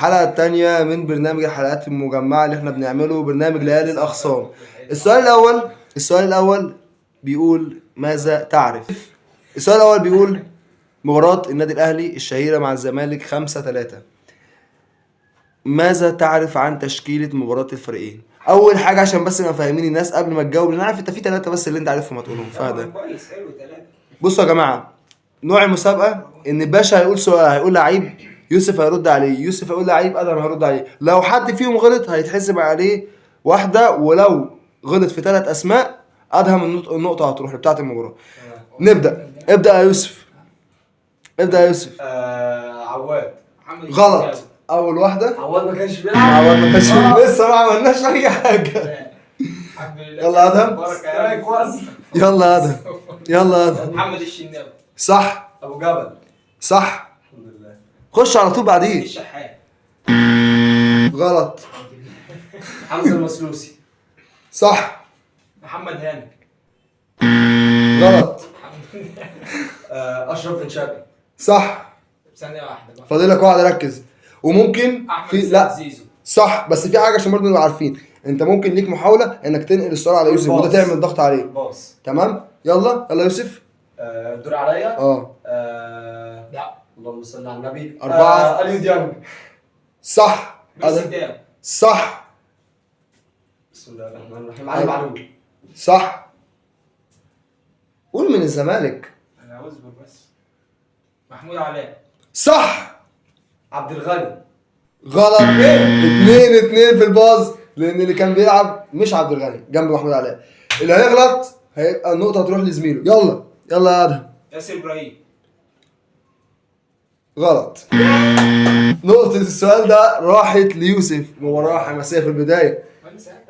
الحلقة الثانية من برنامج الحلقات المجمعة اللي احنا بنعمله، برنامج ليالي الأخصام. السؤال الأول بيقول: ماذا تعرف؟ السؤال الأول بيقول: مباراة النادي الأهلي الشهيرة مع الزمالك 5-3، ماذا تعرف عن تشكيلة مباراة الفريقين؟ أول حاجة عشان بس نبقى فاهمين الناس قبل ما تجاوب، لأن عارف أنت في ثلاثة بس اللي أنت عارفهم هتقولهم، فده كويس، حلو، ثلاثة. بصوا يا جماعة، نوع المسابقة إن الباشا هيقول سؤال، هيقول لعيب، يوسف هيرد عليه، يوسف هيقول لعيب، ادهم هيرد عليه. لو حد فيهم غلط هيتحسب عليه واحدة، ولو غلط في ثلاث أسماء ادهم النقطة هتروح بتاعة المباراة. نبدأ، ابدأ يا يوسف، ابدأ يا يوسف. عواد. محمد غلط. الشناوي. أول واحدة. عواد ما كانش بيلعب. عواد ما كانش، لسه ما عملناش أي حاجة. الحمد لله. يلا يا أدهم. بركة يا strike one. يلا يا أدهم، يلا يا أدهم. محمد الشناوي. صح. ابو جبل. صح. الحمد لله. خش على طول بعديه. الشحات. غلط. حمزة المسلوسي. صح. محمد هاني. غلط. اشرف بن شرقي. صح. ثانية واحدة بقى. فاضل لك واحدة، ركز، وممكن احمد في سيد لا. زيزو. صح، بس في حاجة عشان برضه نبقى عارفين، انت ممكن ليك محاولة انك تنقل السؤال على يوسف وده pass. تعمل ضغط عليه. pass. تمام، يلا يلا يوسف. الدور عليا. اه. لا. اللهم صل على النبي. أربعة. اليو ديانج. صح. ميسي أدهم. تاو. صح. بسم الله الرحمن الرحيم، علي معلول. صح. قول من الزمالك. انا اصبر بس، محمود علاء. صح. عبد الغني. غلط. 2-2 في ال pass، لان اللي كان بيلعب مش عبد الغني جنب محمود علاء. اللي هيغلط هيبقى النقطة هتروح لزميله. يلا يلا يا ادهم. ياسر ابراهيم. غلط. نقطة السؤال ده راحت ليوسف. مباراة حماسية في البداية. انا سألتك.